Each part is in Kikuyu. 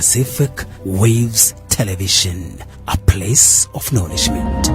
Pacific Waves Television, a place of nourishment.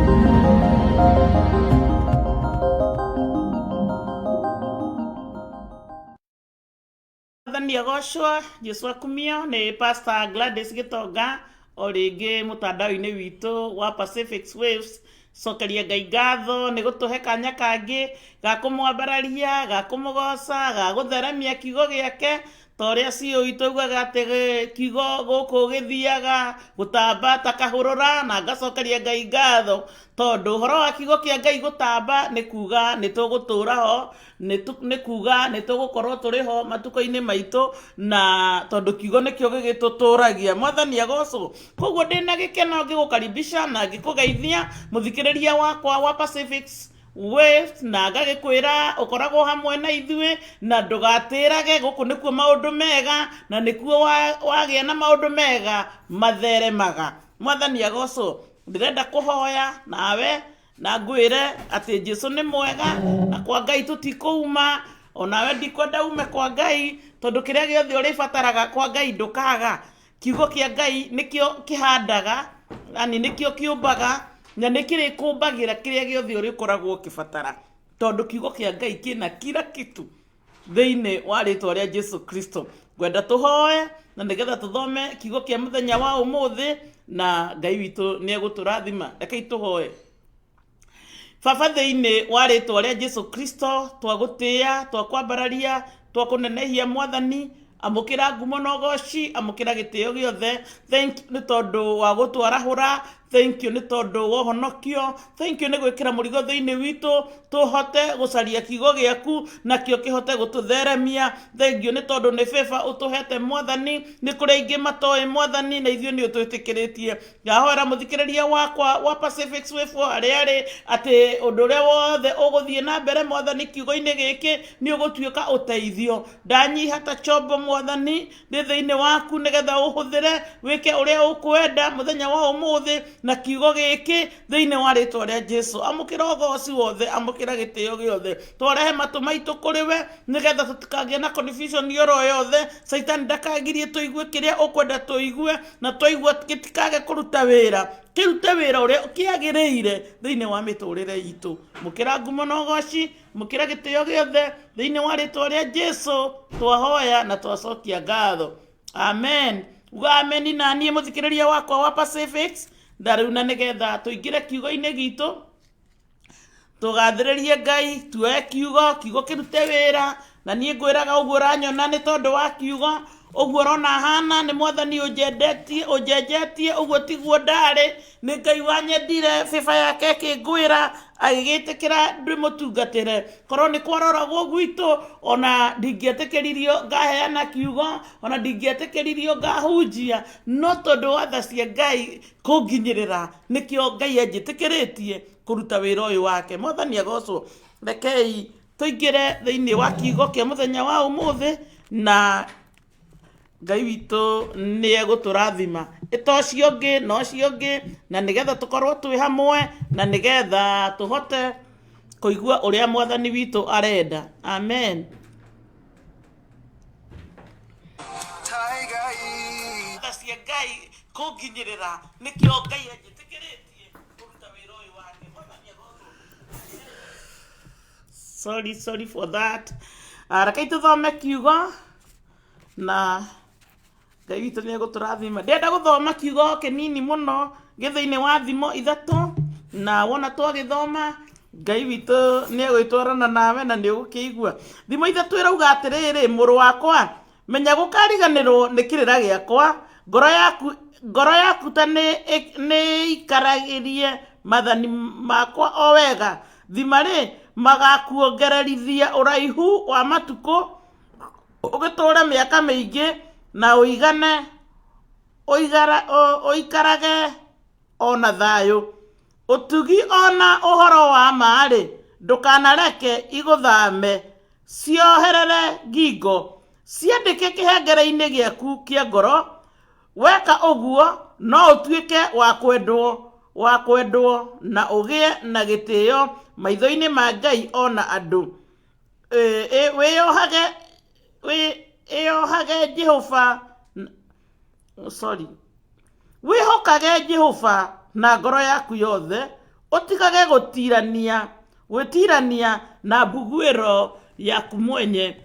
Mwathani agocwo, Jesu akumio. Nĩ Pastor Gladys Gĩtonga o rĩngĩ mũtandao-inĩ witũ wa Pacific Waves. Cokeria Ngai ngatho nĩ gũtũhe kanya kangĩ ga kũmwambararia, ga kũmũgoca, ga gũtheremia kiugo gĩake. Ta ũrĩa CEO witũ augaga atĩ kiugo gũkũ gĩthiaga gũtamba ta kahũrũra, na ngacokeria Ngai ngatho tondũ ũhoro wa kiugo kĩa Ngai gũtamba nĩ kuga nĩ tũgũtũra ho, nĩ kuga nĩ tũgũkorwo tũrĩ ho matukũ-inĩ maitũ, na tondũ kiugo nĩkĩo gĩgĩtũtũragia. Mwathani agocwo. Koguo ndĩna gĩkeno ngĩgũkaribisha na ngĩkũgeithia mũthikĩrĩria wakwa wa Pacific Waves, na ngagĩkwĩra ũkoragwo hamwe na ithuĩ na ndũgatĩrage. Gũkũ nĩkuo maũndũ mega, na nĩkuo wagĩa na maũndũ mega matheremaga. Mwathani agocwo. Ndĩrenda kũhoya nawe na ngwĩre atĩ Jesu nĩ mwega, na kwa Ngai tũtikũuma, onawe ndikwenda ume kwa Ngai, tondũ kĩrĩa gĩothe ũrĩbataraga kwa Ngai ndũkaga. Kiugo kĩa Ngai nĩkĩo kĩhandaga, yani nĩkĩo kĩũmbaga, na nĩ kĩrĩkũmbagĩra kĩrĩa gĩothe ũrĩkoragwo ũkĩbatara, tondũ kiugo kĩa Ngai kĩna kila kitu thĩinĩ wa rĩtwa rĩa Jesu Kristo. Ngwenda tũhoe na nĩgetha tũthome kiugo kĩa mũthenya wa ũmũthĩ, na Ngai witũ nĩ egũtũrathima. Rekei tũhoe. Baba, thĩinĩ wa rĩtwa rĩa Jesu Kristo, twagũtĩĩa, twakwambararia, twakũnenehia. Mwathani, amũkĩra ngumo na ũgoci, amũkĩra gĩtĩo gĩothe. Thank you nĩ tondũ wa gũtwarahũra, thank you nĩ tondũ wa ũhonokio, thank you nĩ gwĩkĩra mũrigo thĩinĩ witũ tũhote gũcaria kiugo gĩaku nakĩo kĩhote gũtũtheremia. Thank you nĩ tondũ nĩ favor ũtũhete, Mwathani. Nĩ kũrĩ aingĩ matoĩ Mwathani, na ithuĩ nĩ ũtwĩtĩkĩrĩtie. Ndahoera mũthikĩrĩria wakwa wa Pacific Swift harĩa arĩ atĩ ũndũ ũrĩa wothe ũgũthiĩ na mbere, Mwathani, kiugo-inĩ gĩkĩ nĩ ũgũtuĩka ũteithio. Ndanyiha ta chombo, Mwathani, ndĩ thĩinĩ waku nĩgetha ũhũthĩre wĩke ũrĩa ũkwenda mũthenya wa ũmũthĩ na kiugo gĩkĩ thĩinĩ wa rĩtwa rĩa Jesu. Amũkĩra ũgoci wothe, amũkĩra gĩtĩo gĩothe. Twarehe matũ maitũ kũrĩ we nĩgetha tũtikagĩe na confusion oro yothe. Caitani ndakagirie tũigue kĩrĩa ũkwenda tũigue, na twaigua gĩtikage kũruta wĩra, kĩrute wĩra ũrĩa kĩagĩrĩire thĩinĩ wa mĩtũrĩre itũ. Mũkĩra ngumo na ũgoci, mũkĩra gĩtĩo gĩothe, thĩinĩ wa rĩtwa rĩa Jesu twahoya na twacokia ngatho, amen. Uga ameni na niĩ, mũthikĩrĩria wakwa wa Pacifics. Ndarĩu na nĩgetha tũingĩre kiugo-inĩ gitũ, tũgathĩrĩrie Ngai, tuoe kiugo, kiugo kĩrute wĩra. Na niĩ ngwĩraga, ũguo ũranyona nĩ tondũ wa kiugo, ũguo ũrona hana nĩ Mwathani ũnjendetie, ũnjenjetie. Ũguo tiguo ndarĩ, nĩ Ngai wanyendire, bĩba yake ĩkĩngwĩra, agĩgĩtĩkĩra ndĩmũtungatĩre. Korwo nĩ kwaroragwo gwitũ, ona ndingĩetĩkĩririo ngaheana kiugo, ona ndingĩetĩkĩririo ngahunjia, no tondũ wa tha cia Ngai kũnginyĩrĩra, nĩkĩo Ngai anjĩtĩkĩrĩtie kũruta wĩra ũyũ wake. Mwathani agocwo. Rekei tũingĩre thĩinĩ wa kiugo kĩa mũthenya wa ũmũthĩ, na Ngai witũ nĩ egũtũrathima. Ĩta ũcio ũngĩ na ũcio ũngĩ, na nĩgetha tũkorwo twĩ hamwe, na nĩgetha tũhote kũigua ũrĩa Mwathani witũ arenda. Amen. Tha cia Ngai kũnginyĩrĩra, nĩkĩo Ngai anjĩtĩkĩrĩtie kũruta wĩra ũyũ wake. Mwathani agocwo. Sorry, sorry for that. Rekei tũthome kiugo na Ngai witũ nĩ egũtũrathima. Ndĩrenda gũthoma kiugo kĩnini mũno gĩ thĩinĩ wa Thimo 3, na wona twagĩthoma, Ngai witũ nĩ egwĩtwarana nawe na nĩ ũgũkĩigua. Thimo 3 ĩrauga atĩrĩrĩ, mũrũ wakwa, menya gũkariganĩrwo nĩ kĩrĩra gĩakwa, ngoro yaku ta nĩ ĩikaragĩrie mathani makwa o wega. Thima rĩ, magakuongererithia ũraihu wa matukũ, ũgĩtũũre mĩaka mĩingĩ na ũigane, ũikarage ona thayũ. Ũtugi ona ũhoro wa ma-rĩ, ndũkanareke igũthame, cioherere ngingo, ciandĩke kĩhengere-inĩ gĩaku kĩa ngoro. Weka ũguo no ũtuĩke wa kwendwo na ũgĩe na gĩtĩo maitho-inĩ ma Ngai ona andũ. Wĩyohage Jehova. Sorry. Wĩhokage Jehova na ngoro yaku yothe, ũtigage gũtirania gwĩtirania na mbuguĩro yaku mwenye.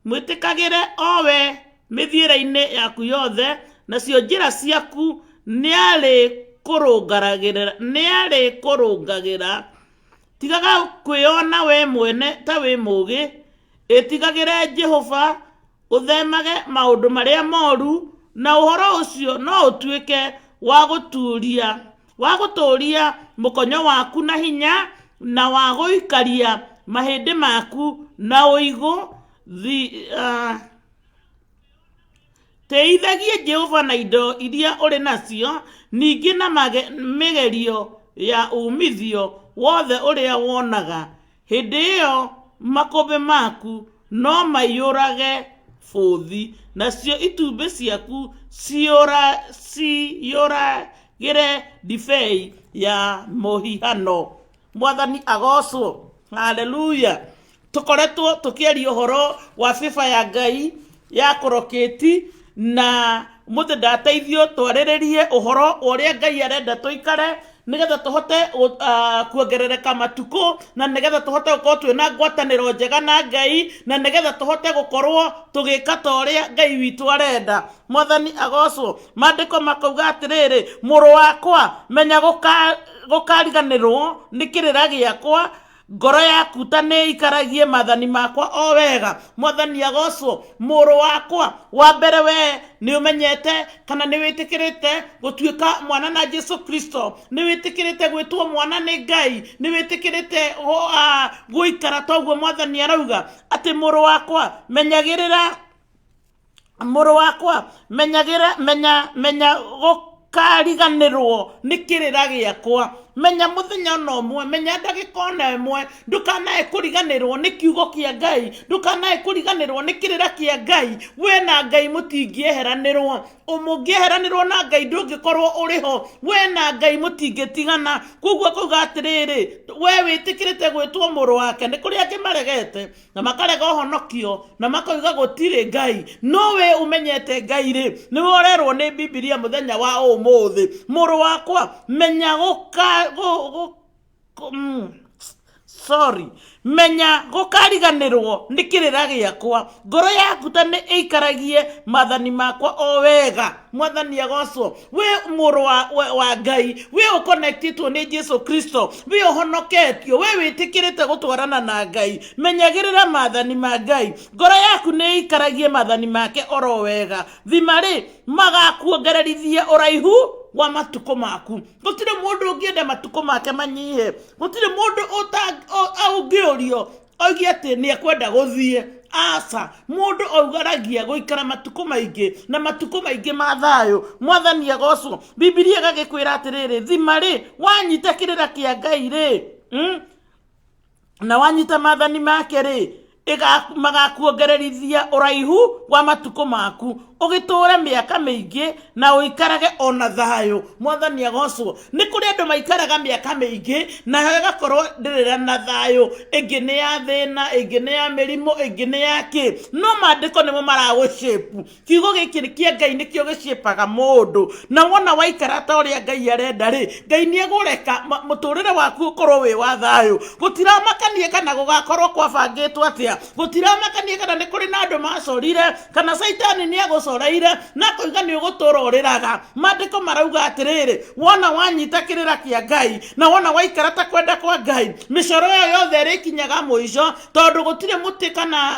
Mwĩtĩkagĩre o we mĩthiĩre-inĩ yaku yothe, nacio njĩra ciaku nĩarĩkũrũngagĩra. Tigaga kwĩona we mwene ta wĩ mũũgĩ, ĩtigagĩre Jehova, ũthemage maũndũ marĩa moru, na ũhoro ũcio no ũtuĩke wa gũtũũria mũkonyo waku na hinya, na wa gũikaria mahĩndĩ maku na ũigũ. Tĩithagia Jehova na indo iria ũrĩ nacio, ningĩ na mĩgerio ya uumithio wothe ũrĩa wonaga. Hĩndĩ ĩyo makũmbĩ maku no maiyũrage bũthi, nacio itumbĩ ciaku ciyũragĩre ndibei ya mũhihano. Mwathani agocwo. Haleluya. Tũkoretwo tũkĩaria ũhoro wa favor ya Ngai ya kũrokĩti, na mũthĩ ndateithio twarĩrĩrie ũhoro wa ũrĩa Ngai arenda tũikare nĩgetha tũhote kuongerereka matukũ, na nĩgetha tũhote gũkorwo twĩna ngwatanĩro njega na Ngai, na nĩgetha tũhote gũkorwo tũgĩka ta ũrĩa Ngai witũ arenda. Mwathani agocwo. Maandĩko makauga atĩrĩrĩ, mũrũ wakwa, menya gũkariganĩrwo nĩ kĩrĩra gĩakwa, ngoro yaku ta nĩ ikaragie maathani makwa o wega. Mwathani agocwo. Mũrũ wakwa, wa mbere we nĩ ũmenyete kana nĩ wĩtĩkĩrĩte gũtuĩka mwana na Jesu Kristo, nĩ wĩtĩkĩrĩte gwĩtwo mwana nĩ Ngai, nĩ wĩtĩkĩrĩte gũikara toguo Mwathani arauga atĩ mũrũ wakwa menyagĩrĩra, mũrũ wakwa menyagĩra, menya, menya gũkariganĩrwo nĩ kĩrĩra gĩakwa, menya mũthenya ona ũmwe, menya ndagĩka ona ĩmwe, ndũkanae kũriganĩrwo nĩ kiugo kĩa Ngai, ndũkanae kũriganĩrwo nĩ kĩrĩra kĩa Ngai. We na Ngai mũtingĩeheranĩrwo, mũngĩeheranĩrwo na Ngai ndũngĩkorwo ũrĩ ho, we na Ngai mũtingĩtigana. Koguo akauga atĩrĩrĩ, we wĩtĩkĩrĩte gwĩtwo mũrũ wake, nĩ kũrĩ angĩ maregete na makarega ũhonokio na makoiga gũtirĩ Ngai, no we ũmenyete Ngai rĩ, nĩwe ũrerwo nĩ Bibilia mũthenya wa ũmũthĩ, mũrũ wakwa menya gũka, gũ, gũ, gũ, sorry, menya gũkariganĩrwo nĩ kĩrĩra gĩakwa, ngoro yaku ta nĩ ĩikaragie maathani makwa o wega. Mwathani agocwo. We mũrũ wa Ngai, we ũconnectĩtwo nĩ Jesu Kristo, we ũhonoketio, we wĩtĩkĩrĩte gũtwarana na Ngai, menyagĩrĩra maathani ma Ngai, ngoro yaku nĩ ĩikaragie maathani make oro wega. Thima rĩ, magakuongererithia ũraihu wa matukũ maku. Gũtirĩ mũndũ ũngĩenda matukũ make manyihe, gũtirĩ mũndũ ũngĩũrio oige atĩ nĩ ekwenda gũthiĩ. Aca, mũndũ augaragia gũikara matukũ maingĩ na matukũ maingĩ ma thayũ. Mwathani agocwo. Bibilia ĩgagĩkwĩra atĩrĩrĩ, thima rĩ, wanyita kĩrĩra kĩa Ngai rĩ, na wanyita maathani make rĩ, magakuongererithia ũraihu wa matukũ maku, ũgĩtũre mĩaka mĩingĩ na ũikarage ona thayũ. Mwathani agocwo. Nĩ kũrĩ andũ maikaraga mĩaka mĩingĩ na ĩgakorwo ndĩrĩ na thayũ, ĩngĩ nĩ ya thĩna, ĩngĩ nĩ ya mĩrimũ, ĩngĩ nĩ ya kĩ, no maandĩko nĩmo maragũcĩpu. Kiugo gĩkĩ kĩa Ngai nĩkĩo gĩcĩpaga mũndũ, na wona waikara ta ũrĩa Ngai arenda rĩ, Ngai nĩ egũreka mũtũrĩre waku ũkorwo wĩ wa thayũ. Gũtiramakania kana gũgakorwo kwabangĩtwo atĩa, gũtiramakania kana nĩ kũrĩ na andũ macorire, kana Caitani nĩ agũcoreire na akoiga nĩ ũgũtũra ũrĩraga. Maandĩko marauga atĩrĩrĩ, wona wanyita kĩrĩra kĩa Ngai na wona waikara ta kwenda kwa Ngai, mĩcoro ĩyo yothe ĩrĩkinyaga mũico, tondũ gũtirĩ mũtĩ kana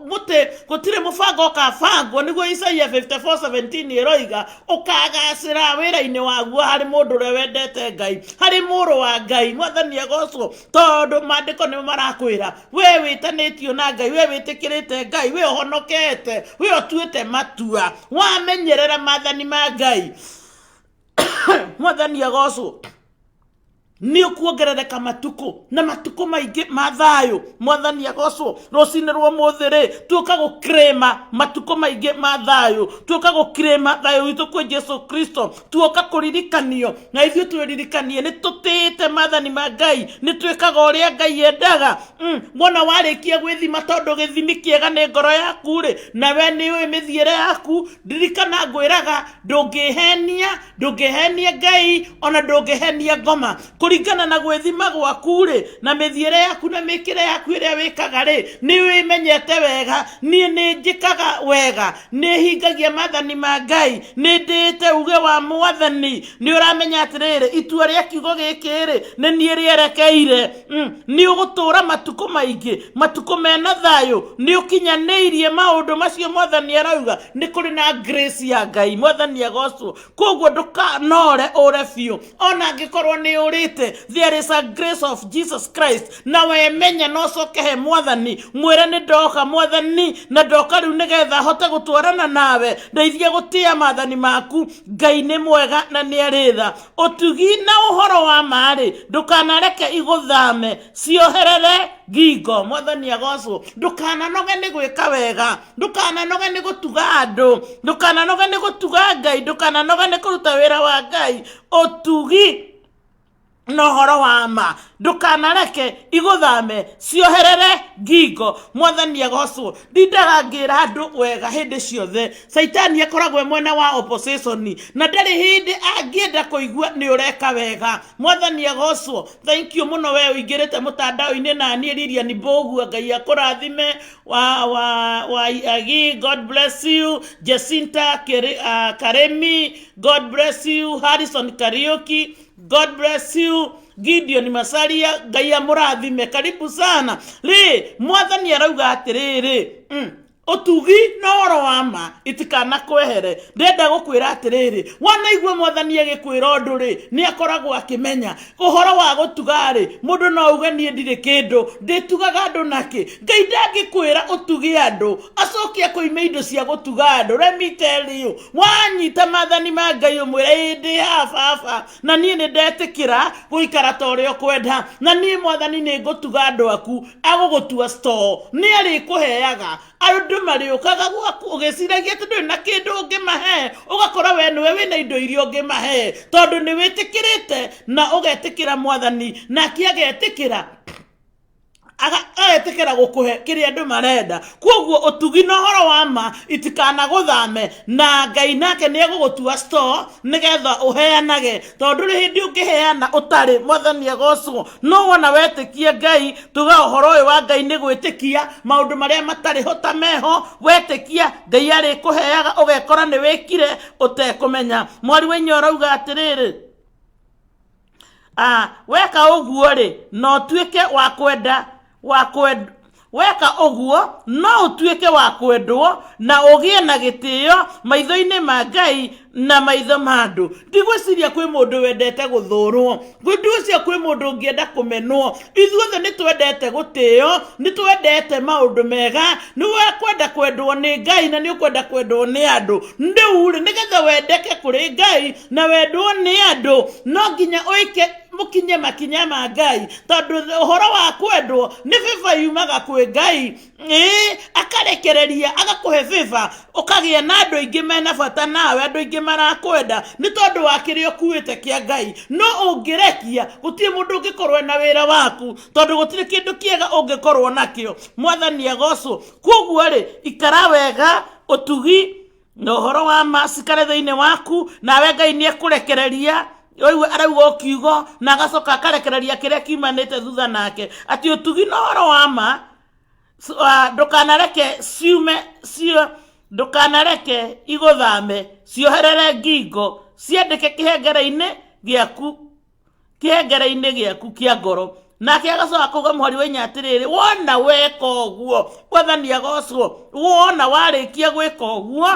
mũtĩ, gũtirĩ mũbango ũkabangwo, nĩguo Isaia 54:17 ĩroiga, ũkagacĩra wĩra-inĩ waguo harĩ mũndũ ũrĩa wendete Ngai, harĩ mũrũ wa Ngai. Mwathani agocwo, tondũ maandĩko nĩmo marakwĩra we wĩtanĩtio na Ngai, we wĩtĩkĩrĩte Ngai, we ũhonokete, we ũtuĩte matua, wamenyerera maathani ma Ngai. Mwathani agocwo. Nĩ ũkuongerereka matukũ na matukũ maingĩ ma thayũ. Mwathani agocwo. Rũcinĩ rwa ũmũthĩ rĩ, tuoka gũkirĩma matukũ maingĩ ma thayũ, tuoka gũkirĩma thayũ witũ kwĩ Jesu Kristo, tuoka kũririkanio na ithuĩ twĩririkanie nĩ tũtĩĩte maathani ma Ngai, nĩ twĩkaga ũrĩa Ngai endaga. Wona warĩkia gwĩthima, tondũ gĩthimi kĩega nĩ ngoro yaku rĩ, na we nĩ ũĩ mĩthiĩre yaku. Ndirikana ngwĩraga, ndũngĩhenia, ndũngĩhenia Ngai, ona ndũngĩhenia ngoma. Kũringana na gwĩthima gwaku rĩ, na mĩthiĩre yaku na mĩkĩre yaku ĩrĩa wĩkaga rĩ, nĩ wĩmenyete wega. Niĩ nĩ njĩkaga wega, nĩ hingagia maathani ma Ngai, nĩ ndĩĩte uge wa Mwathani. Nĩ ũramenya atĩrĩrĩ, itua rĩa kiugo gĩkĩ rĩ, nĩ niĩ rĩerekeire. Nĩ ũgũtũũra matukũ maingĩ, matukũ mena thayũ. Nĩ ũkinyanĩirie maũndũ macio Mwathani arauga. Nĩ kũrĩ na grace ya Ngai. Mwathani agocwo. Koguo ndũkanore ũre biũ, ona angĩkorwo nĩ ũrĩte, there is a grace of Jesus Christ. Na wemenya no ũcoke he Mwathani, mwĩre nĩ ndoka Mwathani, na ndoka rĩu nĩgetha hote gũtwarana nawe, ndeithie gũtĩa maathani maku. Ngai nĩ mwega na nĩ arĩ tha. Ũtugi na ũhoro wa ma-rĩ, ndũkanareke igũthame, cioherere ngingo. Mwathani agocwo. Ndũkananoge nĩ gwĩka wega, ndũkananoge nĩ gũtuga andũ, ndũkananoge nĩ gũtuga Ngai, ndũkananoge nĩ kũruta wĩra wa Ngai. Ũtugi na ũhoro wa ma ndũkanareke igũthame, cioherere ngingo. Mwathani agocwo. Ndindaga ngĩra andũ wega hĩndĩ ciothe, Caitani akoragwo e mwena wa opposition na ndarĩ hĩndĩ angĩenda kũigua nĩ ũreka wega. Mwathani agocwo. Thank you mũno we ũingĩrĩte mũtandao-inĩ na niĩ Lilian Mbũgua. Ngai akũrathime. Wa wa wa Agi, God bless you. Jacinta Karemi, God bless you. Harrison Kariuki, God bless you. Gideon Masaria, Ngai amũrathime. Karibu sana. Rĩ, Mwathani arauga atĩrĩrĩ, ũtugi na ũhoro wa ma itikanakwehere. Ndĩrenda gũkwĩra atĩrĩrĩ, wanaigua Mwathani agĩkwĩra ũndũ rĩ, nĩ akoragwo akĩmenya. Ũhoro wa gũtuga rĩ, mũndũ no auge niĩ ndirĩ kĩndũ, ndĩtugaga andũ nakĩ? Ngai ndangĩkwĩra ũtuge andũ acoke akũime indo cia gũtuga andũ. Let me tell you, wanyita maathani ma Ngai ũmwĩre ĩĩ ndĩ haha baba, na niĩ nĩ ndetĩkĩra gũikara ta ũrĩa ũkwenda, na niĩ Mwathani nĩ ngũtuga andũ aku, agũgũtua store, nĩ arĩkũheaga. Andũ marĩũkaga gwaku ũgĩciragia atĩ ndũrĩ na kĩndũ ũngĩmahe, ũgakora we nĩwe wĩna indo iria ũngĩmahe, tondũ nĩ wĩtĩkĩrĩte na ũgetĩkĩra Mwathani, nake agetĩkĩra agetĩkĩra gũkũhe kĩrĩa andũ marenda. Koguo ũtugi na ũhoro wa ma itikanagũthame, na Ngai nake nĩ egũgũtua store nĩgetha ũheanage, tondũ ndũrĩ hĩndĩ ũngĩheana ũtarĩ. Mwathani agocwo. No wona wetĩkia Ngai, tuga ũhoro ũyũ wa Ngai nĩ gwĩtĩkia maũndũ marĩa matarĩ ho ta meho. Wetĩkia Ngai arĩkũheaga, ũgekora nĩ wĩkire ũtekũmenya. Mwari wa inya ũrauga atĩrĩrĩ, weka ũguo rĩ, no ũtuĩke wa kwenda, wa kwenda, weka ũguo no ũtuĩke wa kwendwo na ũgĩe na gĩtĩo maitho-inĩ ma Ngai na maitho ma andũ. Ndigwĩciria kwĩ mũndũ wendete gũthũrwo, ndigwĩciria kwĩ mũndũ ũngĩenda kũmenwo. Ithuothe nĩ twendete gũtĩo, nĩ twendete maũndũ mega, nĩ kwenda kwendwo nĩ Ngai na nĩ ũkwenda kwendwo nĩ andũ. Rĩu rĩ, nĩgetha wendeke kũrĩ Ngai na wendwo nĩ andũ, no nginya ũike mũkinye makinya ma Ngai, tondũ ũhoro wa kwendwo nĩ favor yumaga kwĩ Ngai. Ĩĩ, akarekereria agakũhe favor, ũkagĩa na andũ aingĩ mena bata nawe, andũ aingĩ marakwenda nĩ tondũ wa kĩrĩa ũkuĩte kĩa Ngai. No ũngĩrekia, gũtirĩ mũndũ ũngĩkorwo ena wĩra waku, tondũ gũtirĩ kĩndũ kĩega ũngĩkorwo nakĩo. Mwathani agocwo. Koguo rĩ, ikara wega, ũtugi na ũhoro wa ma cikare thĩinĩ waku, nawe Ngai nĩ ekũrekereria. Ũigua arauga o kiugo na agacoka akarekereria kĩrĩa kiumanĩte thutha nake, atĩ ũtugi na ũhoro wa ma ndũkanareke ciume cio, ndũkanareke igũthame, cioherere ngingo, ciandĩke kĩhengere-inĩ gĩaku, kĩhengere-inĩ gĩaku kĩa ngoro. Nake agacoka kuga mũhari wa inya atĩrĩrĩ, wona weka ũguo, Mwathani agocwo, wona warĩkia gwĩka ũguo,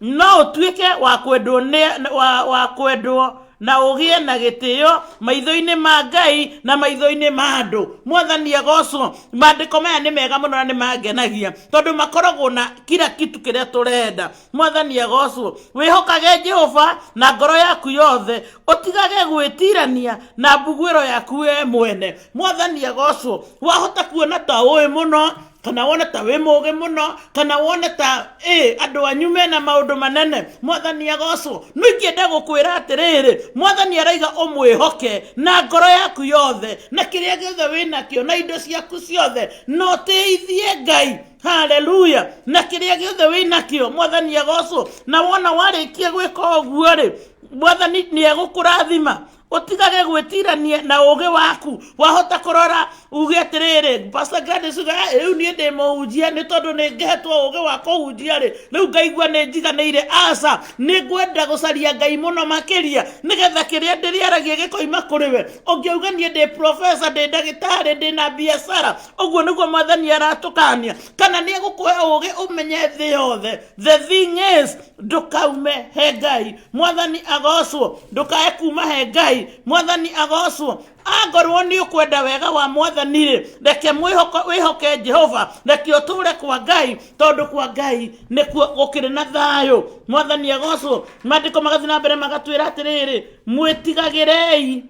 no ũtuĩke wa kwendwo nĩ, wa, wa kwendwo Na ũgĩe na gĩtĩo maitho-inĩ ma Ngai na maitho-inĩ ma andũ. Mwathani agocwo. Maandĩko maya nĩ mega mũno na nĩ mangenagia tondũ makoragwo na kila kitu kĩrĩa tũrenda. Mwathani agocwo. Wĩhokage Jehova na ngoro yaku yothe, ũtigage gwĩtirania na mbuguĩro yaku we mwene. Mwathani agocwo. Wahota kuona ta ũĩ mũno, kana wone ta wĩ mũgĩ mũno, kana wone ta ĩ andũ anyu mena maũndũ manene. Mwathani agocwo. No ingĩenda gũkwĩra atĩrĩrĩ, Mwathani araiga ũmwĩhoke na ngoro yaku yothe, na kĩrĩa gĩothe wĩ nakĩo, na indo ciaku ciothe, na ũtĩithie Ngai. Haleluya. Na kĩrĩa gĩothe wĩ nakĩo, Mwathani agocwo. Na wona warĩkia gwĩka ũguo rĩ, Mwathani nĩ egũkũrathima. Ũtigage gwĩtirania na ũgĩ waku. Wahota kũrora uge atĩrĩrĩ, Pastor Gladys uga, rĩu niĩ ndĩ mũhunjia nĩ tondũ nĩ ngehetwo ũgĩ wa kũhunjia rĩ, rĩu ngaigua nĩ njiganĩire. Aca, nĩ ngwenda gũcaria Ngai mũno makĩria, nĩgetha kĩrĩa ndĩrĩaragia gĩkoima kũrĩ we. Ũngĩauga niĩ ndĩ professor, ndĩ ndagĩtarĩ, ndĩ na biacara, ũguo nĩguo Mwathani aratũkania. Kana nĩ egũkũhe ũgĩ ũmenye thĩ yothe. The thing is, ndũkaume he Ngai. Mwathani agocwo. Ndũkae kuma he Ngai. Mwathani agocwo. Angorwo nĩ ũkwenda wega wa Mwathani rĩ, reke wĩhoke Jehova, reke ũtũre kwa Ngai, tondũ kwa Ngai nĩkuo gũkĩrĩ na thayũ. Mwathani agocwo. Maandĩko magathiĩ na mbere magatwĩra atĩrĩrĩ, mwĩtigagĩrei,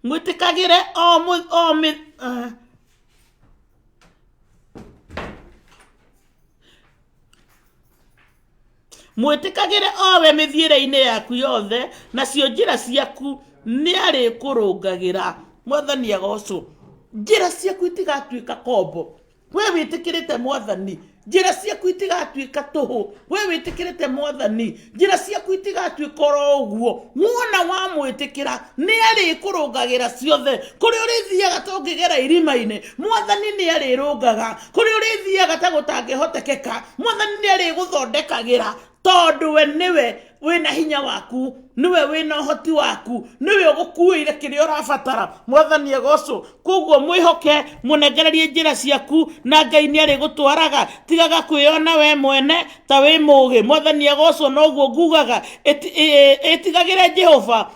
mwĩtĩkagĩre o mũ-, o mĩ-, Mwĩtĩkagĩre o we mĩthiĩre-inĩ yaku yothe, nacio njĩra ciaku nĩarĩkũrũngagĩra. Mwathani agocwo. Njĩra ciaku itigatuĩka kombo. We wĩtĩkĩrĩte Mwathani, njĩra ciaku itigatuĩka tũhũ. We wĩtĩkĩrĩte Mwathani, njĩra ciaku itigatuĩka oro ũguo. Wona wamwĩtĩkĩra, nĩarĩkũrũngagĩra ciothe. Kũrĩa ũrĩthiaga ta ũngĩgera irima-inĩ, Mwathani nĩarĩrũngaga. Kũrĩa ũrĩthiaga ta gũtangĩhotekeka, Mwathani nĩarĩgũthondekagĩra, tondũ we nĩwe wĩna hinya waku, nĩwe wĩna ũhoti waku, nĩwe ũgũkuĩire kĩrĩa ũrabatara. Mwathani agocwo. Koguo mwĩhoke, mũnengererie njĩra ciaku, na Ngai nĩarĩgũtwaraga. Tigaga kwĩyona we mwene ta wĩ mũgĩ. Mwathani agocwo. Noguo ngugaga, ĩtigagĩre Jehova,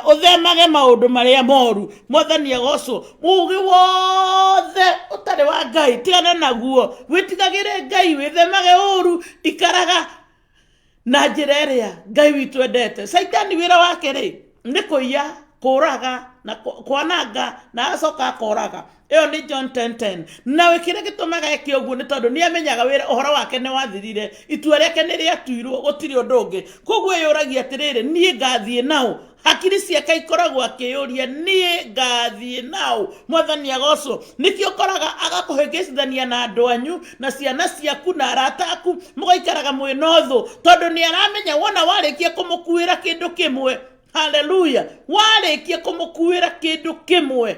ũthemage maũndũ marĩa moru. Mwathani agocwo. Ũgĩ wothe ũtarĩ wa Ngai tigana naguo, wĩtigagĩre Ngai, wĩthemage ũru, ikaraga na njĩra ĩrĩa Ngai witũ endete. Caitani wĩra wake rĩ nĩ kũiya, kũraga na kwananga, na agacoka akoraga. Ĩyo nĩ John 10:10. Na kĩrĩa gĩtũmaga eke ũguo nĩ tondũ nĩ amenyaga wĩra ũhoro wake nĩ wathirire, itua rĩake nĩ rĩatuirwo, gũtirĩ ũndũ ũngĩ. Koguo eyũragia atĩrĩrĩ, niĩ ngathiĩ naũ? Hakiri ciake ikoragwo akĩyũria, niĩ ngathiĩ naũ? Mwathani agocwo. Nĩkĩo ũkoraga agakũhĩngĩcithania na andũ anyu, na ciana ciaku, na arata aku, mũgaikaraga mwĩ na ũthũ, tondũ nĩ aramenya wona warĩkia kũmũkuĩra kĩndũ kĩmwe. Haleluya. Warĩkia kũmũkuĩra kĩndũ kĩmwe,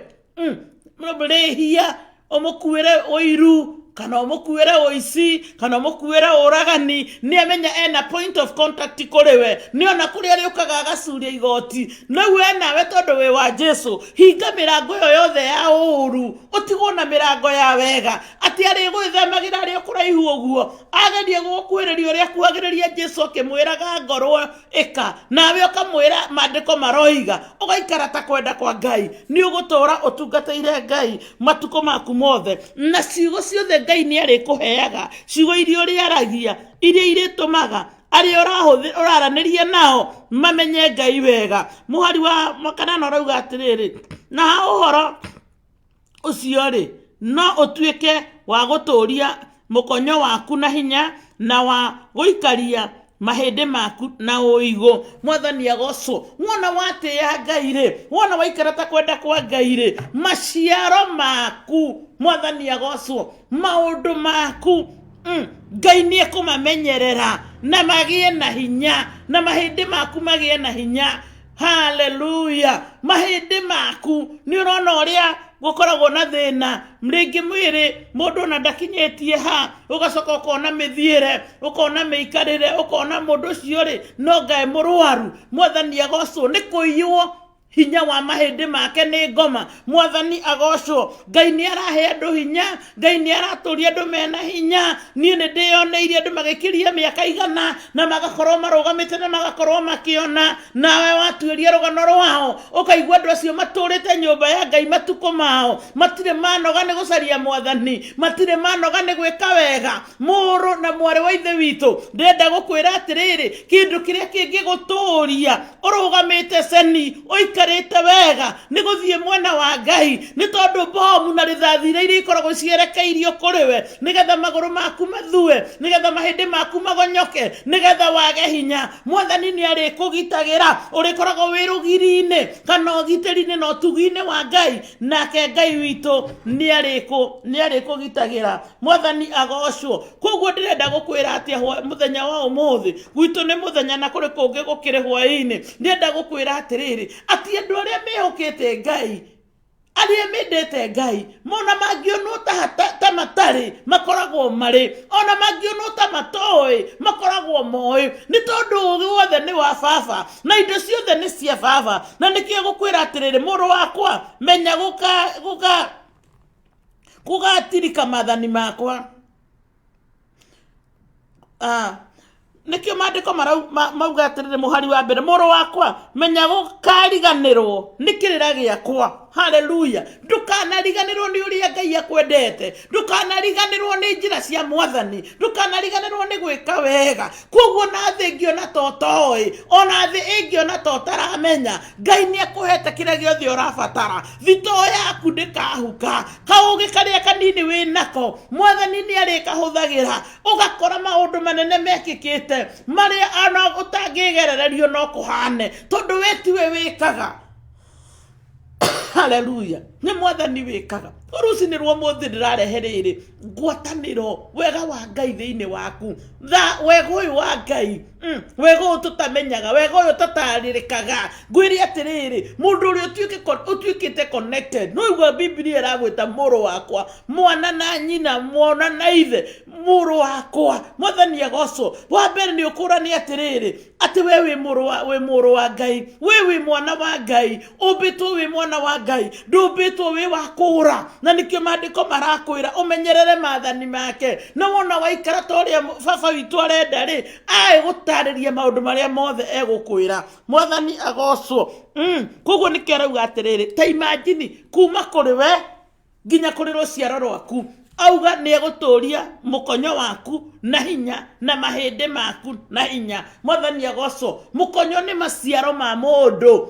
rĩhia, ũmũkuĩre ũiru, kana ũmũkuĩre ũici, kana ũmũkuĩre ũragani, nĩ amenya ena point of contact kũrĩ we. Nĩ ona kũrĩa arĩũkaga agacuria igoti. Rĩu we nawe tondũ wĩ wa Jesu, hinga mĩrango ĩyo yothe ya ũũru, ũtigwo na mĩrango ya wega. Atĩ arĩgwĩthemagĩra arĩ o kũraihu ũguo, agerie gũgũkuhĩrĩria ũrĩa akuhagĩrĩria Jesu akĩmwĩraga ngorwo ĩka, nawe ũkamwĩra maandĩko maroiga, ũgaikara ta kwenda kwa Ngai. Nĩ ũgũtũũra ũtungatĩire Ngai matukũ maku mothe, na ciugo ciothe Ngai nĩ arĩkũheaga, ciugo iria ũrĩaragia, iria irĩtũmaga arĩa ũraranĩria nao mamenye Ngai wega. Mũhari wa kanana ũrauga atĩrĩrĩ, na ha ũhoro ũcio rĩ, no ũtuĩke wa gũtũũria mũkonyo waku na hinya, na wa gũikaria mahĩndĩ maku na ũigũ. Mwathani agocwo. Wona watĩĩa Ngai rĩ, wona waikara ta kwenda kwa Ngai rĩ, maciaro maku, Mwathani agocwo, maũndũ maku, Ngai nĩ ekũmamenyerera na magĩe na hinya, na mahĩndĩ maku magĩe na hinya. Haleluya. Mahĩndĩ maku, nĩ ũrona ũrĩa gũkoragwo na thĩna rĩngĩ mwĩrĩ, mũndũ ona ndakinyĩtie ha, ũgacoka ũkona mĩthiĩre, ũkona mĩikarĩre, ũkona mũndũ ũcio rĩ no ngae mũrwaru. Mwathani agocwo. Nĩ kũiywo. Hinya wa mahĩndĩ make nĩ ngoma. Mwathani agocwo. Ngai nĩ arahe andũ hinya, Ngai nĩ aratũria andũ mena hinya. Niĩ nĩ ndĩyoneire andũ magĩkĩria mĩaka 100 na magakorwo marũgamĩte na magakorwo makĩona. Nawe watuĩria rũgano rwao ũkaigua andũ acio matũrĩte nyũmba ya Ngai matukũ mao, matirĩ manoga nĩ gũcaria Mwathani, matirĩ manoga nĩ gwĩka wega. Mũrũ na mwarĩ wa Ithe witũ, ndĩrenda gũkwĩra atĩrĩrĩ, kĩndũ kĩrĩa kĩngĩgũtũria ũrũgamĩte ceni, ũikarĩte wega, nĩ gũthiĩ mwena wa Ngai, nĩ tondũ bomu na rĩthathi iria iria ikoragwo cierekeirio kũrĩ we, nĩgetha magũrũ maku mathue, nĩgetha mahĩndĩ maku magonyoke, nĩgetha wage hinya, Mwathani nĩ arĩkũgitagĩra. Ũrĩkoragwo wĩ rũgiri-inĩ kana ũgitĩri-inĩ na ũtugi-inĩ wa Ngai, nake Ngai witũ nĩ arĩkũgitagĩra. Mwathani agocwo. Koguo ndĩrenda gũkwĩra atĩa mũthenya wa ũmũthĩ, gwitũ nĩ mũthenya na kũrĩ kũngĩ gũkĩrĩ hwaĩ-inĩ. Ndĩrenda gũkwĩra atĩrĩrĩ, atĩ andũ arĩa mehokete Ngai, arĩa mendete Ngai, mona mangĩonwo ta matarĩ, makoragwo marĩ, ona mangĩonwo ta matoĩ, makoragwo moĩ, nĩ tondũ ũũgĩ wothe nĩ wa baba na indo ciothe nĩ cia baba. Na nĩkĩo gũkwĩra atĩrĩrĩ, mũrũ wakwa, menya gũgatirika maathani makwa. Nĩkĩo maandĩko mauga atĩrĩrĩ, mũhari wa mbere, mũrũ wakwa, menya gũkariganĩrwo nĩ kĩrĩra gĩakwa. Haleluya. Ndũkanariganĩrwo nĩ ũrĩa Ngai akwendete, ndũkanariganĩrwo nĩ njĩra cia Mwathani, ndũkanariganĩrwo nĩ gwĩka wega. Koguo na thĩ ĩngĩona ta ũtoĩ, ona thĩ ĩngĩona ta ũtaramenya, Ngai nĩ akũhete kĩrĩa gĩothe ũrabatara. Thitoo yaku ndĩkahuka, kaũgĩ karĩa kanini wĩ nako Mwathani nĩ arĩkahũthagĩra, ũgakora maũndũ manene mekĩkĩte marĩa ona ũtangĩgerererio no kũhane, tondũ we tiwe wĩkaga. Haleluya, nĩ Mwathani wĩkaga. Rũcinĩ rwa ũmũthĩ ndĩrarehe rĩrĩ ngwatanĩro, wega wa Ngai thĩinĩ waku, tha wega ũyũ wa Ngai, wega ũyũ tũtamenyaga, wega ũyũ tũtatarĩrĩkaga. Ngwĩre atĩrĩrĩ, mũndũ ũrĩa ũtuĩkĩte connected, no igua Bibilia ĩragwĩta mũrũ wakwa, mwana na nyina, mwana na ithe, mũrũ wakwa. Mwathani agocwo. Wa mbere nĩ ũkũrane atĩrĩrĩ, atĩ we wĩ mũrũ wa, wĩ mũrũ wa Ngai, we wĩ mwana wa Ngai, ũmbĩtwo wĩ mwana wa Ngai, ndũmbĩtwo wĩ wa kũũra. Na nĩkĩo maandĩko marakwĩra ũmenyerere maathani make, na wona waikara ta ũrĩa baba witũ arenda rĩ, agũtarĩria maũndũ marĩa mothe egũkwĩra. Mwathani agocwo. Koguo nĩkĩo arauga atĩrĩrĩ, ta imagine kuma kũrĩ we nginya kũrĩ rũciaro rwaku, auga nĩ egũtũria mũkonyo waku na hinya na mahĩndĩ maku na hinya. Mwathani agocwo. Mũkonyo nĩ maciaro ma mũndũ,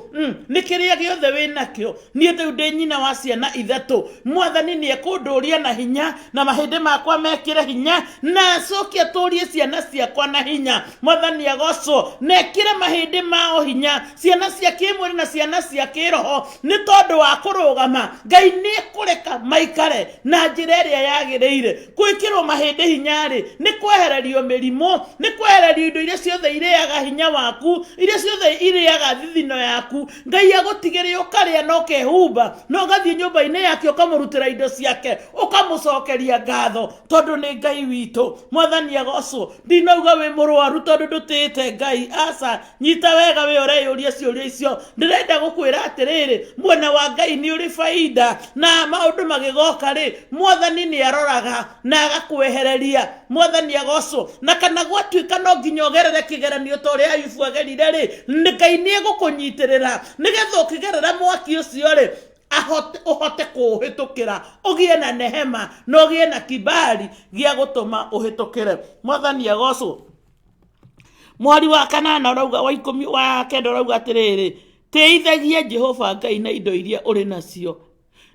nĩ kĩrĩa gĩothe wĩ nakĩo. Niĩ rĩu ndĩ nyina wa ciana 3, Mwathani nĩ ekũndũria na hinya na mahĩndĩ makwa mekĩre hinya, na acoke atũrie ciana ciakwa na hinya. Mwathani agocwo, na ekĩre mahĩndĩ mao hinya, ciana cia kĩmwĩrĩ na ciana cia kĩroho, nĩ tondũ wa kũrũgama. Ngai nĩ ekũreka maikare na njĩra ĩrĩa yagĩrĩire. Gwĩkĩrwo mahĩndĩ hinya rĩ, nĩ kwehererio mĩrimũ, nĩ kwehererio indo iria ciothe irĩaga hinya waku, iria ciothe irĩaga thithino yaku. Ngai agũtigĩrĩre ũkarĩa na ũkehumba, na ũgathiĩ nyũmba-inĩ yake ũkamũrutĩra indo ciake, ũkamũcokeria ngatho, tondũ nĩ Ngai witũ. Mwathani agocwo. Ndinauga wĩ mũrwaru tondũ ndũtĩĩte Ngai, aca. Nyita wega we ũreyũria ciũria icio. Ndĩrenda gũkwĩra atĩrĩrĩ, mwena wa Ngai nĩ ũrĩ baida, na maũndũ magĩgoka rĩ, Mwathani nĩ aroraga na agakwehereria. Mwathani agocwo. Na kana gwatuĩka no nginya ũgerere kĩgeranio ta ũrĩa Ayubu agerire rĩ, Ngai nĩ egũkũnyitĩrĩra nĩgetha ũkĩgerera mwaki ũcio rĩ, ũhote kũũhĩtũkĩra, ũgĩe na nehema na ũgĩe na kibali gĩa gũtũma ũhĩtũkĩre. Mwathani agocwo. Mweri wa kanana ũrauga, wa ikũmi, wa kenda ũrauga atĩrĩrĩ, tĩithagia Jehova Ngai na indo iria ũrĩ nacio,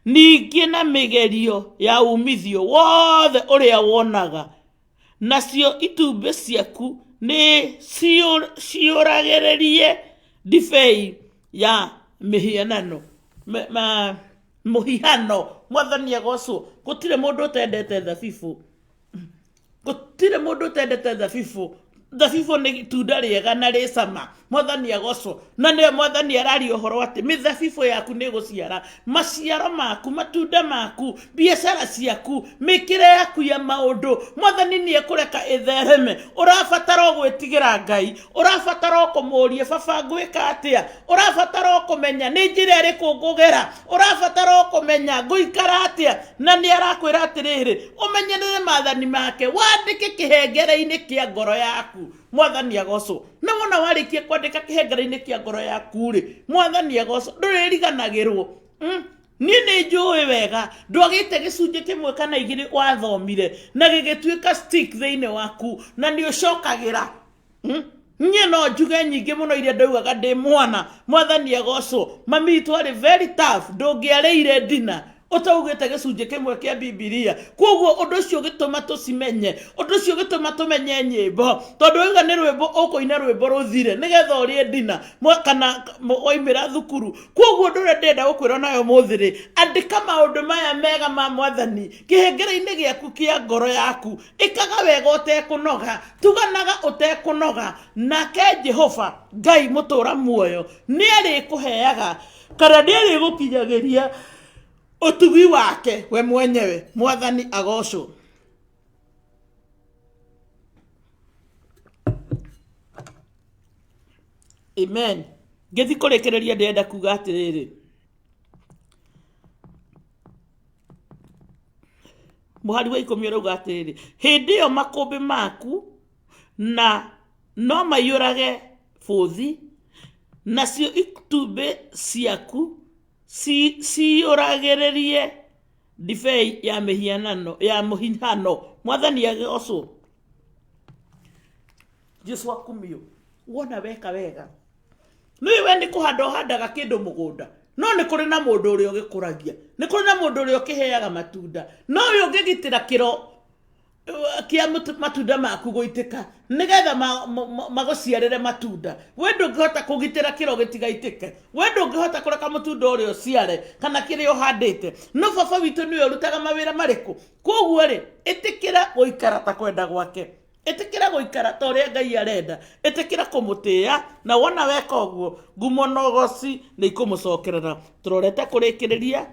ningĩ na mĩgerio ya umithio wothe ũrĩa wonaga, nacio itumbĩ ciaku nĩ ciũragĩrĩrie ndibei ya mĩhianano. Mũhihano. Mwathani agocwo. Gũtirĩ mũndũ ũtendete thabibũ. Gũtirĩ mũndũ ũtendete thabibũ. Thabibũ nĩ itunda rĩega na rĩ cama. Mwathani agocwo. Na nĩ Mwathani araria ũhoro atĩ mĩthabibũ yaku nĩ ĩgũciara maciaro maku, matunda maku, biacara ciaku, mĩkĩre yaku ya maũndũ. Mwathani nĩ ekũreka ĩthereme. Ũrabatara o gwĩtigĩra Ngai, ũrabatara o kũmũria, baba ngwĩka atĩa? Ũrabatara o kũmenya nĩ njĩra ĩrĩkũ ngũgera, ũrabatara o kũmenya ngũikara atĩa. Na nĩ arakwĩra atĩrĩrĩ, ũmenyerere maathani make, wandĩke kĩhengere-inĩ kĩa ngoro yaku. Mwathani agocwo. Na wona warĩkia kwandĩka kĩhengere-inĩ kĩa ngoro yaku rĩ, Mwathani agocwo, ndũrĩriganagĩrwo. Niĩ nĩ njũĩ wega ndwagĩte gĩcunjĩ kĩmwe kana igĩrĩ wathomire na gĩgĩtuĩka stick thĩinĩ waku, na nĩ ũcokagĩra. Niĩ no njuge nyingĩ mũno iria ndaugaga ndĩ mwana. Mwathani agocwo. Mami witũ arĩ very tough, ndũngĩarĩire ndina ũtaugĩte gĩcunjĩ kĩmwe kĩa Bibilia. Koguo ũndũ ũcio ũgĩtũma tũcimenye, ũndũ ũcio ũgĩtũma tũmenye nyĩmbo, tondũ wauga nĩ rwĩmbo ũkũina rwĩmbo rũthire nĩgetha ũrĩe ndina kana waimĩra thukuru. Koguo ũndũ ũrĩa ndĩrenda gũkwĩra nayo ũmũthĩ rĩ, andĩka maũndũ maya mega ma Mwathani kĩhengere-inĩ gĩaku kĩa ngoro yaku. Ĩkaga wega ũtekũnoga, tuganaga ũtekũnoga, nake Jehova Ngai mũtũra muoyo nĩ arĩkũheaga kana nĩ arĩgũkinyagĩria ũtugi wake we mwenyewe. Mwathani agocwo. Amen. Ngĩthiĩ kũrĩkĩrĩria ndĩrenda kuga atĩrĩrĩ, mũhari wa 10 ũrauga atĩrĩrĩ, hĩndĩ ĩyo makũmbĩ maku na no maiyũrage bũthi, nacio itumbĩ ciaku ciyũragĩrĩrie ndibei ya mĩhianano, ya mũhihano. Mwathani agocwo. Jesu akumio. Wona weka wega, nĩ we nĩ kũhanda ũhandaga kĩndũ mũgũnda, no nĩ kũrĩ na mũndũ ũrĩa ũgĩkũragia, nĩ kũrĩ na mũndũ ũrĩa ũkĩheaga matunda. No we ũngĩgitĩra kĩro kĩa matunda maku gũitĩka nĩgetha magũciarĩre matunda, we ndũngĩhota kũgitĩra kĩro gĩtigaitĩke, we ndũngĩhota kũreka mũtunda ũrĩa ũciare kana kĩrĩa ũhandĩte. No baba witũ nĩwe ũrutaga mawĩra marĩkũ. Koguo rĩ, ĩtĩkĩra gũikara ta kwenda gwake, ĩtĩkĩra gũikara ta ũrĩa Ngai arenda, ĩtĩkĩra kũmũtĩĩa, na wona weka ũguo ngumo na ũgoci nĩ ikũmũcokerera. Tũrorete kũrĩkĩrĩria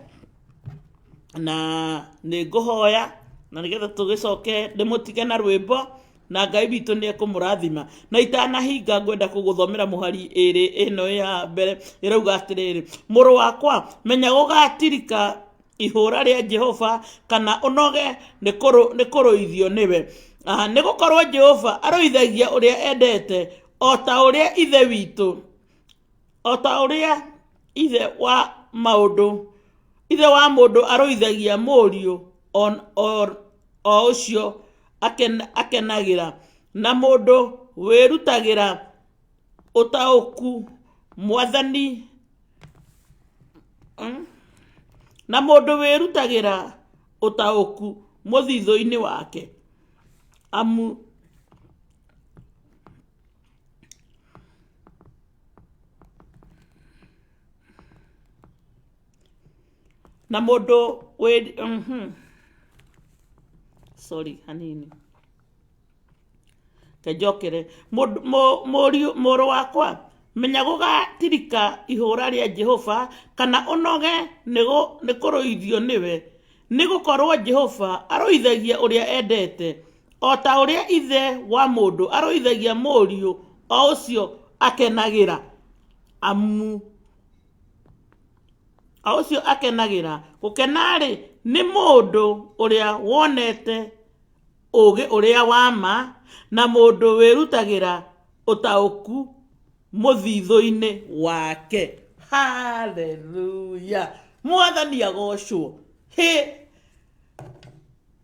na nĩ ngũhoya na nĩgetha tũgĩcoke ndĩmũtige na rwĩmbo, na Ngai witũ nĩ ekũmũrathima. Na itanahinga ngwenda kũgũthomera mũhari ĩrĩ ĩno ya mbere ĩrauga atĩrĩrĩ, mũrũ wakwa menya gũgatirika ihũra rĩa Jehova kana ũnoge nĩ kũrũithio nĩwe. Nĩ gũkorwo Jehova arũithagia ũrĩa endete, o ta ũrĩa ithe witũ, o ta ũrĩa ithe wa maũndũ, ithe wa mũndũ arũithagia mũriũ o ũcio akenagĩra, na mũndũ wĩrutagĩra ũtaũku Mwathani, na mũndũ wĩrutagĩra ũtaũku mũthithũ-inĩ wake, amu na mũndũ wĩ sorry hanini kenjokere mũrũ wakwa menya gũgatirika ihũra rĩa Jehova kana ũnoge nĩ kũrũithio nĩwe, nĩ gũkorwo Jehova arũithagia ũrĩa endete, o ta ũrĩa ithe wa mũndũ arũithagia mũriũ o ũcio akenagĩra, amu o ũcio akenagĩra. Gũkena-rĩ, nĩ mũndũ ũrĩa wonete ũũgĩ ũrĩa wa ma, na mũndũ wĩrutagĩra ũtaũku mũthithũ-inĩ wake. Haleluya! Mwathani agocwo. Hĩ,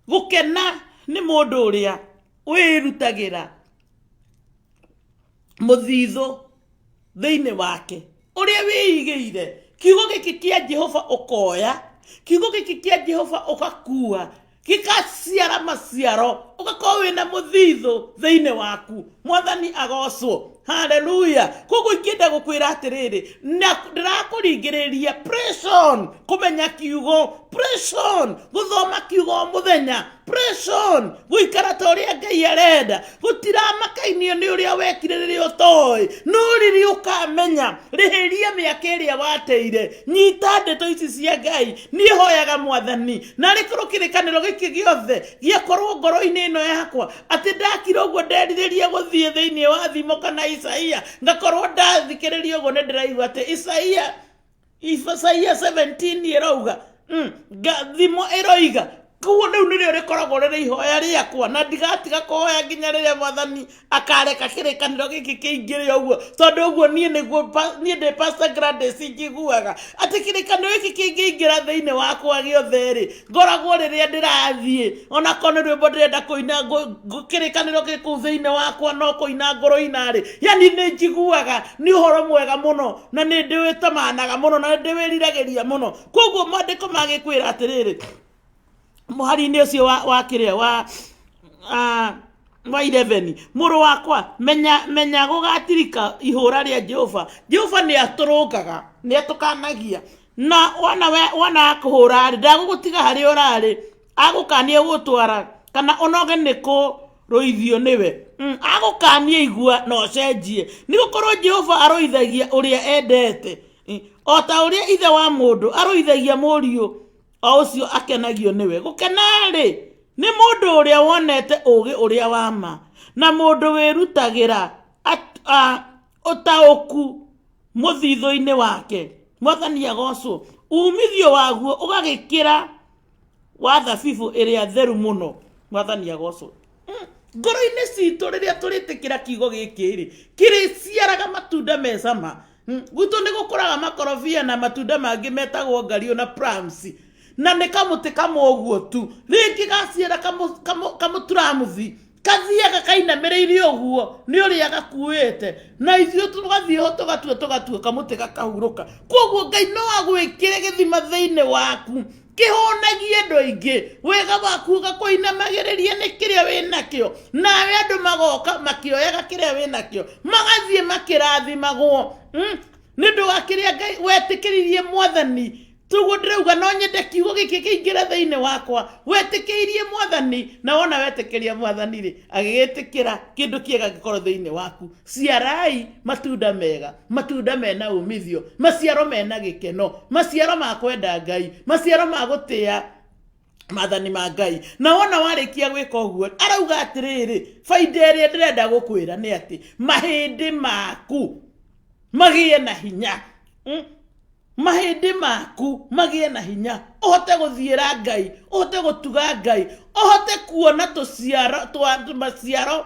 gũkena nĩ mũndũ ũrĩa wĩrutagĩra mũthithũ thĩinĩ wake, ũrĩa wĩigĩire kiugo gĩkĩ kĩa Jehova ũkoya, kiugo gĩkĩ kĩa Jehova ũgakua, gĩgaciara maciaro Ũgakorwo wĩna mũthithũ thĩinĩ waku. Mwathani agocwo. Haleluya. Koguo ingĩenda gũkwĩra atĩrĩrĩ, na ndĩrakũringĩrĩria, press on kũmenya kiugo, press on gũthoma kiugo o mũthenya, press on gũikara ta ũrĩa Ngai arenda. Gũtiramakainie nĩ ũrĩa wekire rĩrĩa ũtoĩ, no rĩrĩa ũkamenya, rĩhĩria mĩaka ĩrĩa wateire. Nyita ndeto ici cia Ngai. Niĩ hoyaga Mwathani, na rĩkorwo kĩrĩkanĩro gĩkĩ gĩothe gĩakorwo ngoro-inĩ ĩno yakwa, atĩ ndakira ũguo nderirĩria gũthiĩ thĩinĩ wa Thimo kana Isaia, ngakorwo ndathikĩrĩria ũguo nĩ ndĩraigua atĩ Isaia 17 ĩrauga, Thimo ĩroiga. Koguo rĩu nĩrĩo rĩkoragwo rĩrĩ ihoya rĩakwa, na ndigatiga kũhoya nginya rĩrĩa Mwathani akareka kĩrĩkanĩro gĩkĩ kĩingĩre ũguo, tondũ ũguo niĩ nĩguo niĩ ndĩ Pastor Gladys njiguaga atĩ kĩrĩkanĩro gĩkĩ kĩngĩingĩra thĩinĩ wakwa gĩothe rĩ, ngoragwo rĩrĩa ndĩrathiĩ, onakorwo nĩ rwĩmbo ndĩrenda kũina, kĩrĩkanĩro gĩ kũu thĩinĩ wakwa no kũina ngũrũina rĩ, yani nĩ njiguaga nĩ ũhoro mwega mũno, na nĩ ndĩwĩtamanaga mũno, na nĩ ndĩwĩriragĩria mũno. Koguo maandĩko magĩkwĩra atĩrĩrĩ, mũhari-inĩ ũcio wa kĩrĩa wa 11, mũrũ wakwa, menya gũgatirika ihũra rĩa Jehova. Jehova nĩ atũrũngaga, nĩ atũkanagia, na wona akũhũra rĩ, ndagũgũtiga harĩa ũrarĩ, agũkania gũtwara kana ũnoge nĩ kũrũithio nĩwe. Agũkania igua na ũcenjie, nĩ gũkorwo Jehova arũithagia ũrĩa endete, o ta ũrĩa ithe wa mũndũ arũithagia mũriũ o ũcio akenagio nĩwe. Gũkena-rĩ, nĩ mũndũ ũrĩa wonete ũũgĩ ũrĩa wa ma, na mũndũ wĩrutagĩra ũtaũku mũthithũ-inĩ wake. Mwathani agocwo. Uumithio waguo ũgagĩkĩra wa thabibu ĩrĩa theru mũno. Mwathani agocwo. Ngoro-inĩ citũ rĩrĩa tũrĩtĩkĩra kiugo gĩkĩ rĩ, kĩrĩciaraga matunda me cama. Gwitũ nĩ gũkũraga makorobia na matunda mangĩ metagwo ngariũ na plums, na nĩ kamũtĩ kamwe ũguo tu, rĩngĩ gaciara kamũturamuthi, kathiaga kainamĩrĩire ũguo nĩ ũrĩa gakuĩte, na ithuĩ tũgathiĩ ho tũgatua kamũtĩ gakahurũka. Koguo Ngai no agwĩkĩre gĩthima thĩinĩ waku kĩhũnagie andũ aingĩ, wega waku ũgakũinamagĩrĩria nĩ kĩrĩa wĩ nakĩo, nawe andũ magoka makĩoyaga kĩrĩa wĩ nakĩo, magathiĩ makĩrathimagwo. Nĩ ũndũ wa kĩrĩa Ngai wetĩkĩririe Mwathani. Toguo ndĩrauga no nyende kiugo gĩkĩ kĩingĩre thĩinĩ wakwa. Wetĩkĩirie Mwathani, na wona wetĩkĩria Mwathani rĩ, agĩgĩtĩkĩra kĩndũ kĩega gĩkorwo thĩinĩ waku. Ciarai matunda mega, matunda mena umithio, maciaro mena gĩkeno, maciaro ma kwenda Ngai, maciaro ma gũtĩa maathani ma Ngai. Na wona warĩkia gwĩka ũguo, arauga atĩrĩrĩ, baida ĩrĩa ndĩrenda gũkwĩra nĩ atĩ mahĩndĩ maku magĩe na hinya. Mahĩndĩ maku magĩe na hinya, ũhote gũthiĩra Ngai, ũhote gũtuga Ngai, ũhote kuona tũciaro twa maciaro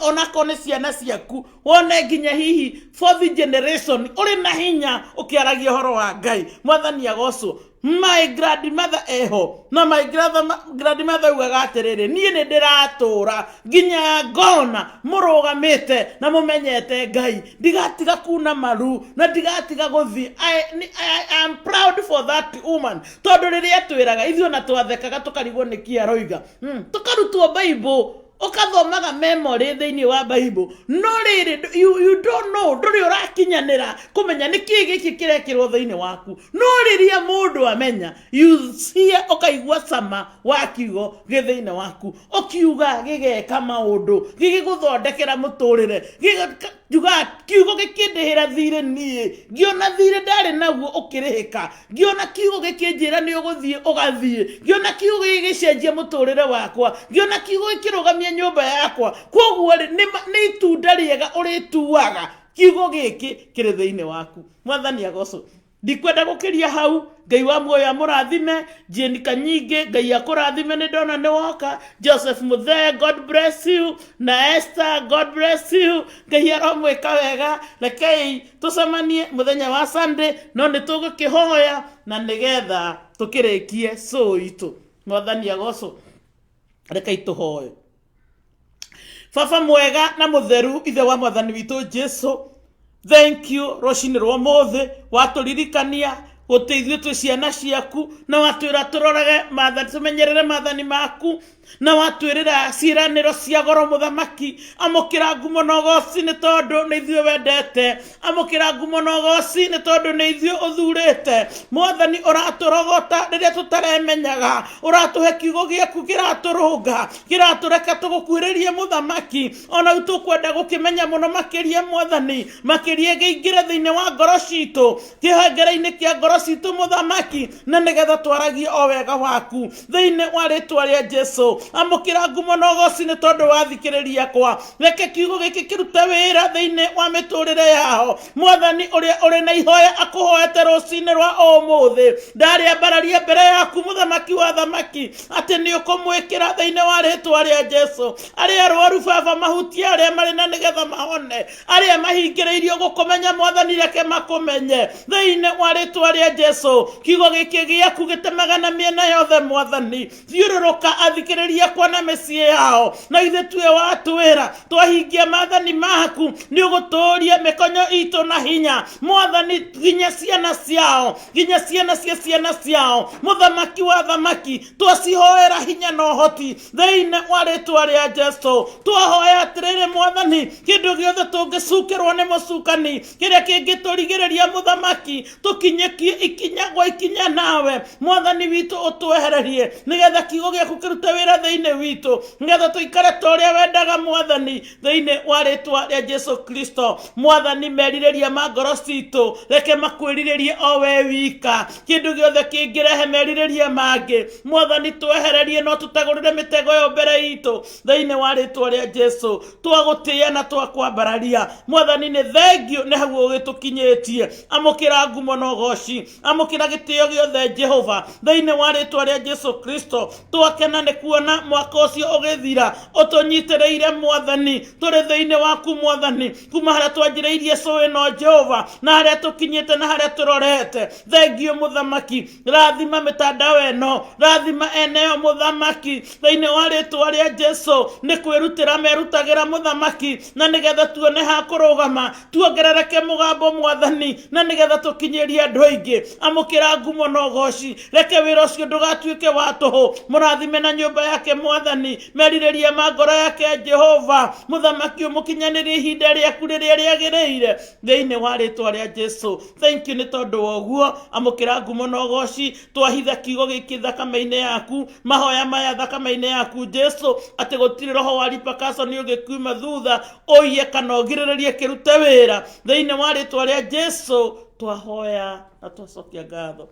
onakorwo nĩ ciana ciaku, wone nginya hihi fourth generation ũrĩ na hinya ũkĩaragia ũhoro wa Ngai. Mwathani agocwo. My grandmother eho, na my grandmother augaga atĩrĩrĩ, niĩ nĩ ndĩratũra nginya ngona mũrũgamĩte na mũmenyete Ngai, ndigatiga kuna maru na ndigatiga gũthiĩ. I am proud for that woman, tondũ rĩrĩa twĩraga ithuĩ ona twathekaga tũkarigwo nĩ kĩ aroiga. Tũkarutwo Bible, ũgathomaga memory thĩinĩ wa Bible, no rĩrĩ you don't know, ndũrĩ ũrakinyanĩra kũmenya nĩ kĩĩ gĩkĩ kĩrekĩrwo thĩinĩ waku. No rĩrĩa mũndũ amenya, you hear, ũkaigua cama wa kiugo gĩ thĩinĩ waku, ũkiuga gĩgeka maũndũ, gĩgĩgũthondekera mũtũrĩre, njugaga kiugo gĩkĩndĩhĩra thirĩ niĩ, ngĩona thirĩ ndarĩ naguo ũkĩrĩhĩka, ngĩona kiugo gĩkĩnjĩra nĩ ũgũthiĩ ũgathiĩ, ngĩona kiugo gĩgĩcenjia mũtũrĩre wakwa, ngĩona kiugo gĩkĩrũgamia nyũmba yakwa. Koguo rĩ, nĩ itunda rĩega ũrĩtuaga kiugo gĩkĩ kĩrĩ thĩinĩ waku. Mwathani agocwo. Ndikwenda gũkĩria hau. Ngai wa muoyo amũrathime. Jane Kanyingĩ, Ngai akũrathime, nĩ ndona nĩ woka. Joseph Muthee, God bless you. Na Esther, God bless you. Ngai aromwĩka wega. Rekei tũcemanie mũthenya wa Sunday, no nĩ tũgũkĩhoya na nĩgetha tũkĩrĩkie show itũ. Mwathani agocwo. Rekei tũhoe. Baba mwega na mũtheru, ithe wa Mwathani witũ Jesu, thank you rũcinĩ rwa ũmũthĩ watũririkania Gũtĩ ithuĩ twĩ ciana ciaku, na watwĩra tũrorage maathani, tũmenyerere maathani maku, na watwĩrĩra ciĩranĩro cia goro. Mũthamaki, amũkĩra ngumo na ũgoci nĩ tondũ nĩ ithuĩ wendete. Amũkĩra ngumo na ũgoci nĩ tondũ nĩ ithuĩ ũthurĩte. Mwathani, ũratũrogota rĩrĩa tũtaremenyaga, ũratũhe kiugo gĩaku kĩratũrũnga, kĩratũreka tũgũkuhĩrĩrie. Mũthamaki, ona rĩu tũkwenda gũkĩmenya mũno makĩria. Mwathani, makĩria gĩingĩre thĩinĩ wa ngoro citũ, kĩhengere-inĩ kĩa ngoro citũ, Mũthamaki, na nĩgetha twaragie o wega waku thĩinĩ wa rĩtwa rĩa Jesu. Amũkĩra ngumo na ũgoci nĩ tondũ wa thikĩrĩria kwa. Reke kiugo gĩkĩ kĩrute wĩra thĩinĩ wa mĩtũrĩre yao. Mwathani, ũrĩa ũrĩ na ihoya akũhoete rũcinĩ rwa ũmũthĩ, ndarĩambararia mbere yaku, Mũthamaki wa thamaki, atĩ nĩ ũkũmwĩkĩra thĩinĩ wa rĩtwa rĩa Jesu. Arĩa arwaru, Baba, mahutie arĩa marĩ na nĩgetha mahone. Arĩa mahingĩrĩirio gũkũmenya, Mwathani, reke makũmenye thĩinĩ wa rĩtwa rĩa Jesu. Kiugo gĩkĩ gĩaku gĩtemaga na mĩena yothe. Mwathani, thiũrũrũka athikĩrĩria kwa na mĩciĩ yao, na ithuĩ tuwe watwĩra twahingia maathani maku nĩ ũgũtũũria mĩkonyo itũ na hinya. Mwathani, nginya ciana ciao, nginya ciana cia ciana ciao, Mũthamaki wa thamaki, twacihoera hinya na ũhoti thĩinĩ wa rĩtwa rĩa Jesu. Twahoya atĩrĩrĩ, Mwathani, kĩndũ gĩothe tũngĩcukĩrwo nĩ mũcukani kĩrĩa kĩngĩtũrigĩrĩria, Mũthamaki, tũkinyĩkie ikinya gwa ikinya nawe, Mwathani witũ, ũtwehererie nĩgetha kiugo gĩaku kĩrute wĩra thĩinĩ witũ, nĩgetha tũikare ta ũrĩa wendaga, Mwathani, thĩinĩ wa rĩtwa rĩa Jesu Kristo. Mwathani, merirĩria ma ngoro citũ reke makwĩrirĩrie o we wika. Kĩndũ gĩothe kĩngĩrehe merirĩria mangĩ, Mwathani, twehererie no tũtegũrĩre mĩtego ĩyo mbere itũ thĩinĩ wa rĩtwa rĩa Jesu. Twagũtĩĩa na twakwambararia, Mwathani, nĩ thengio nĩ hau ũgĩtũkinyĩtie. Amũkĩra ngumo na ũgoci, amũkĩra gĩtĩo gĩothe, Jehova, thĩinĩ wa rĩtwa rĩa Jesu Kristo. Twakena nĩ kuona mwaka ũcio ũgĩthira ũtũnyitĩrĩire, Mwathani, tũrĩ thĩinĩ waku, Mwathani, kuma harĩa twanjĩrĩirie cũĩ no Jehova na harĩa tũkinyĩte na harĩa tũrorete. Thengio, Mũthamaki. Rathima mĩtandao ĩno, rathima eneo, Mũthamaki, thĩinĩ wa rĩtwa rĩa Jesu. Nĩ kwĩrutĩra merutagĩra, Mũthamaki, na nĩgetha tuone ha kũrũgama, tuongerereke mũgambo, Mwathani, na nĩgetha tũkinyĩrie andũ aingĩ. Amũkĩra ngumo na ũgoci. Reke wĩra ũcio ndũgatuĩke wa tũhũ. Mũrathime na nyũmba yake, Mwathani. Merirĩria ma ngoro yake, Jehova, Mũthamaki, ũmũkinyanĩrie ihinda rĩaku rĩrĩa rĩagĩrĩire thĩinĩ wa rĩtwa rĩa Jesu. Thank you nĩ tondũ wa ũguo. Amũkĩra ngumo na ũgoci. Twahitha kiugo gĩkĩ thakame-inĩ yaku, mahoya maya thakame-inĩ yaku, Jesu, atĩ gũtirĩ roho wa repercussion ũngĩkiuma thutha ũiye kana ũgirĩrĩrie kĩrute wĩra. Thĩinĩ wa rĩtwa rĩa Jesu twahoya na twacokia ngatho.